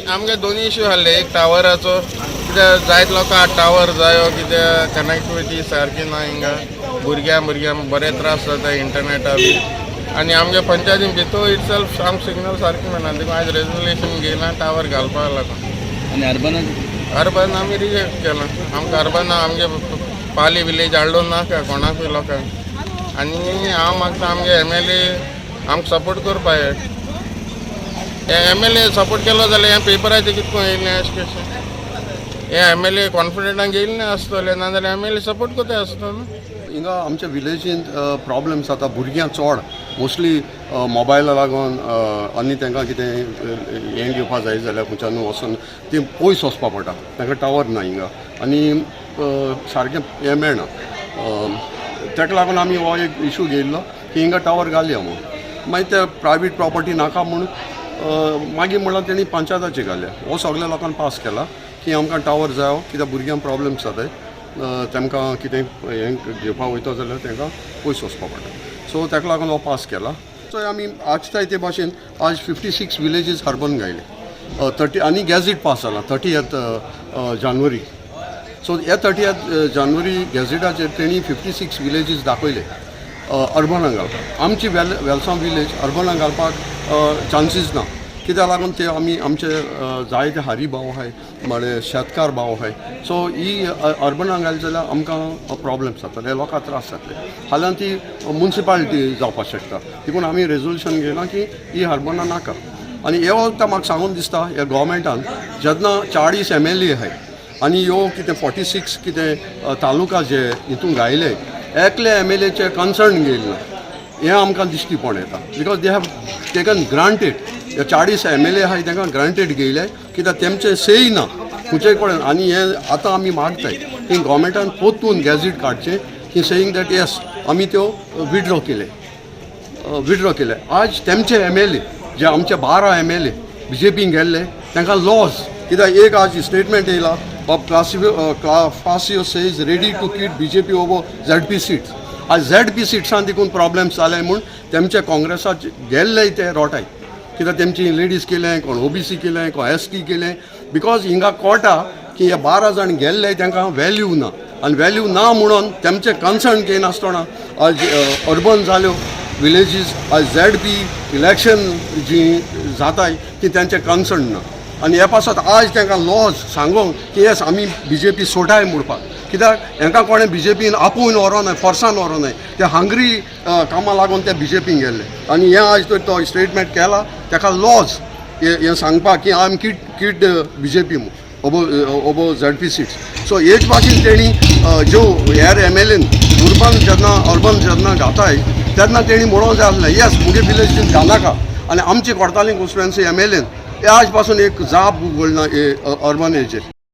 आमगे दोनी इश्यू आहले. एक टावराचो, कित्याक जायत लोकांक टावर जायो, कित्याक कनेक्टिविटी सारकी ना हिंगा. भुरग्यां भुरग्यांक बरे त्रास जाता इंटरनेटा बी. आनी आमगे पंचायतीन भितर इटसेल्फ आमकां सिग्नल सारकें मेळना. देखून आयज रेजोल्युशन घेयला टावर घालपाक लागून. आनी अर्बन? अर्बन आमी रिजेक्ट केलां. आमकां अर्बन आमगे पाली विलेज हाडलो नाका कोणाकूय लोकांक. आनी हांव मागता आमगे एमएलए आमकां सपोर्ट करपा. हे एमएलए सपोर्ट केलो जाल्यार हें पेपराचेर कितें करून येयलें अशें कशें? हे एमएलए कॉन्फिडंटान घेयलें आसतलें, नाजाल्यार एमएलए सपोर्ट करता आसतो न्हू. हिंगा आमच्या विलेजींत प्रॉब्लम्स जाता. भुरग्यां चड मोस्टली मोबायला लागून आनी तांकां कितें हें घेवपा जाय जाल्यार खंयच्यानू वचून ती पयस वचपा पडटा. तांकां टावर ना हिंगा आनी सारकें हें मेळना. ताका लागून आमी हो एक इशू घेयल्लो की हिंगा टावर घालया म्हूण. मागीर ते प्रायवेट प्रॉपर्टी नाका म्हूण मागीर म्हणल्यार तेणी पंचायताचे घाल्या. हो सगल्या लोकांक पास केला की आमकां टावर जायो, कित्याक भुरग्यांक प्रॉब्लम्स जाताय. तांकां कितें हें घेवपा वयता जाल्यार तांकां पयस वचपा पडटा. सो ताका लागून हो पास केला. सो आमी आजताय ते भाशेन आज 56 विलेजीस अर्बन घायले, 30. आनी गॅझेट पास जाला 30 जानेवारी. सो ह्या 30 जानेवारी गॅझेटाचेर तेणी 56 विलेजीस दाखयले अर्बनाक घालपाक. आमची वेलसांव विलेज अर्बनाक घालपाक चान्सीस ना. कित्याक लागून ते आमी आमचे जायते हारी भाव आहाय, म्हळ्यार शेतकार भाव आहाय. सो ही अर्बनाक घाली जाल्यार आमकां प्रॉब्लम्स जातले, लोकांक त्रास जातले. हाल्यान ती मुन्सिपालिटी जावपाक शकता. देखून आमी रेजोल्युशन घेयलां की ही अर्बनां नाका. आनी हे वखद म्हाका सांगून दिसता, ह्या गोवोरमेंटान जेन्ना 40 एमएलए आहाय आनी ह्यो कितें 46 कितें तालुका जे हितून घायले, एकले एमएलएचे कन्सर्न घेयलें ना, हें आमकां दिश्टी पडून येता, because they have taken granted. हे 40 एमएलए आहाय, तांकां ग्रांटेड घेयले, कित्याक तेमचें सेय ना खंयच्याय कडेन. आनी हें आतां आमी मागताय की गोवोरमेंटान परतून गॅझेट काडचें की सेईंग that yes, आमी त्यो विड्रॉ केले, विड्रॉ केले. आज तेमचे एमएलए जे आमचे 12 एमएलए बीजेपीन गेल्ले, तांकां लॉस. कित्याक एक आज स्टेटमेंट येयला, बाब Clafasio says ready to quit BJP over ZP seats. आज झेड पी सिट्सान देखून प्रॉब्लेम्स जाले म्हूण तेमचे काँग्रेसाचे गेल्ले ते रोटाय, कित्याक तेमची लेडीज केलें, कोण ओबीसी केलें, कोण एसटी केलें. Because हिंगा कोळटा की हे 12 जाण गेल्ले, तांकां व्हॅल्यू ना. आनी व्हॅल्यू ना म्हणून तेमचें कन्सर्न घेयनासतना आज अर्बन जाल्यो विलेजीस, आज झेड पी इलेक्शन जी जाताय ती तेंचें कन्सर्न ना. आनी हे पासत आज तांकां लॉज सांगूंक की येस, आमी बीजेपी सोडाय म्हणपाक. कित्याक हांकां कोणें बीजेपीन आपोवन व्हरोनाय, फोर्सान व्हरोनाय. ते हांग्री कामां लागून ते बीजेपीन गेल्ले. आनी हें आज तर तो स्टेटमेंट केला, ताका लॉज हें सांगपाक की I am quit BJP म्हूण ओबो झेड पी सिट्स. सो हेच भाशेन तेणी ज्यो हेर एमएलएन उर्बन जेन्ना, अर्बन जेन्ना घाताय तेन्ना तेणी म्हणोंक जाय आसलें, येस, मुगे विलेजीन घालनाका. आनी आमची कोर्ताली कॉन्स्टिट्युएन्सी एमएलएन हे आज पासून एक जाप उगडना हे अर्बन हेजेर.